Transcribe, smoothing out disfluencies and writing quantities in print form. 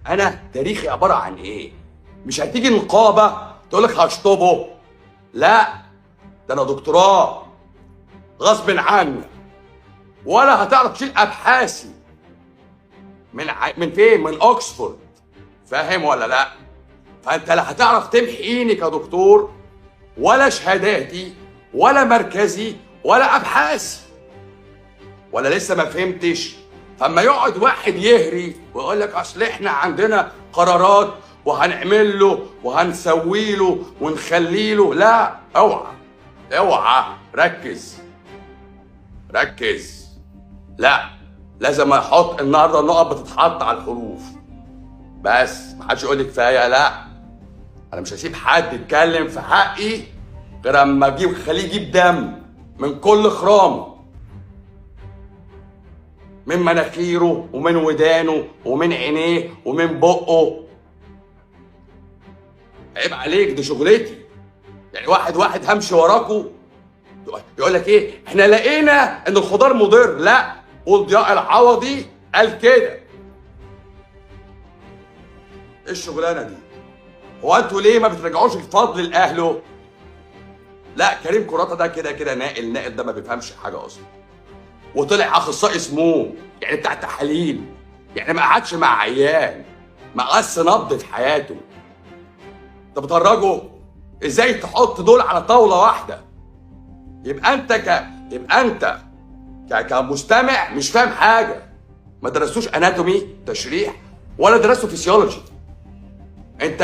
انا تاريخي عبارة عن ايه؟ مش هتيجي نقابة تقول لك هشطبه، لا ده انا دكتوراه غصب عنك، ولا هتعرف تشيل ابحاثي من فين؟ من اوكسفورد، فاهم ولا لا؟ فانت لا هتعرف تمحيني كدكتور، ولا شهاداتي ولا مركزي ولا ابحاثي، ولا لسه ما فهمتش؟ فاما يقعد واحد يهري ويقول لك اصل احنا عندنا قرارات وهنعمل له وهنسوي له ونخلي له، لا اوعى اوعى، ركز ركز. لا لازم احط النهارده النقط بتتحط على الحروف، بس ما حدش يقول لي كفاية. لا انا مش هسيب حد يتكلم في حقي غير اما اجيب خليه يجيب دم من كل خرامه، من مناخيره ومن ودانه ومن عينيه ومن بقه. عيب عليك، دي شغلتي. يعني واحد واحد همشي وراكوا يقول لك ايه؟ احنا لقينا ان الخضار مضر. لا، قول ضياء العوضي قال كده. ايه الشغلانة دي؟ هو انتوا ليه ما بترجعوش الفضل لاهله؟ لا كريم كراته ده كده كده ناقل، ناقل ده ما بيفهمش حاجة اصلا، وطلع اخصائي سموم، يعني بتاع تحاليل، يعني ما قعدش مع عيان، ما قاس نبض في حياته. انت بتهرجه ازاي تحط دول على طاولة واحدة؟ يبقى انت كمستمع مش فاهم حاجة، ما درستوش anatomy تشريح ولا درستوا فيسيولوجي. انت